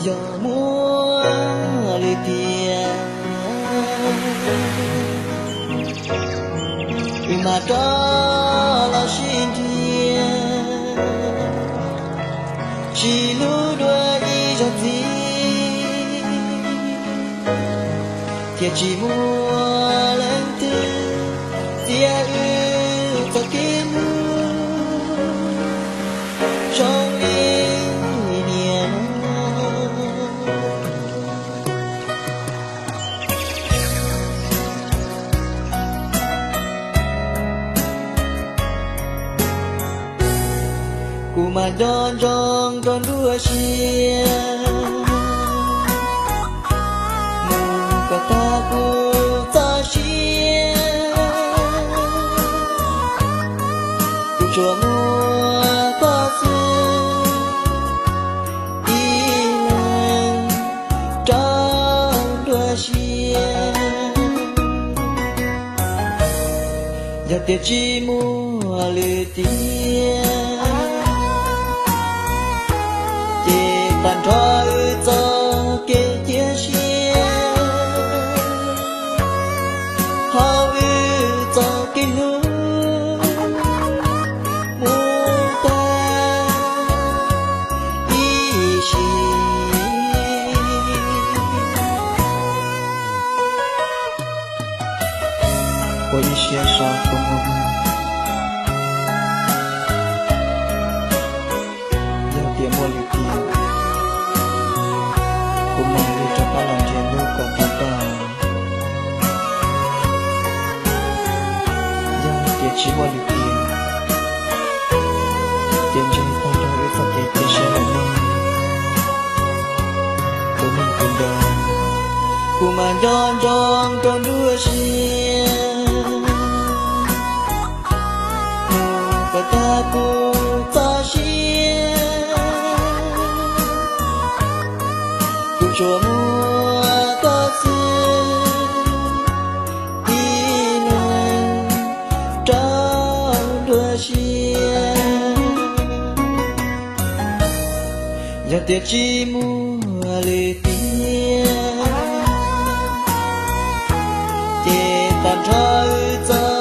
Yog muaj lwm tiam, wb mam rov los sib nrhiav, sib hlub dua ib zaug ntxiv, thiaj tsis muaj leej twg txiav wb txoj kev hlub zoo li niaj no. Kuv mam nco ntsoov rau nruab siab, mus kom tag kuv txoj sia. Kuv tsuas muaj koj xwb ib leeg rau nruab siab. Yog tias tsis muaj lwm tiam, ces tag nrho wb txoj kev cia siab, hauv wb txoj kev hlub mus tag ib sim. Ua ib siab so koj muaj, yog tias muaj lwm tiam, kuv mam li rov qab los nrhiav hlub kom tau tag. Yog tias tsis muaj lwm tiam, ces ntshe tag nrho wb txoj kev cia siab lawm nawb, tus neeg tus nraug. Kuv mam nco ntsoov rau nruab siab, mus kom tag kuv txoj sia. Kuv tsuas muaj koj xwb ib leeg rau nruab siab. Yog tias tsis muaj lwm tiam, ces tag nrho wb txoj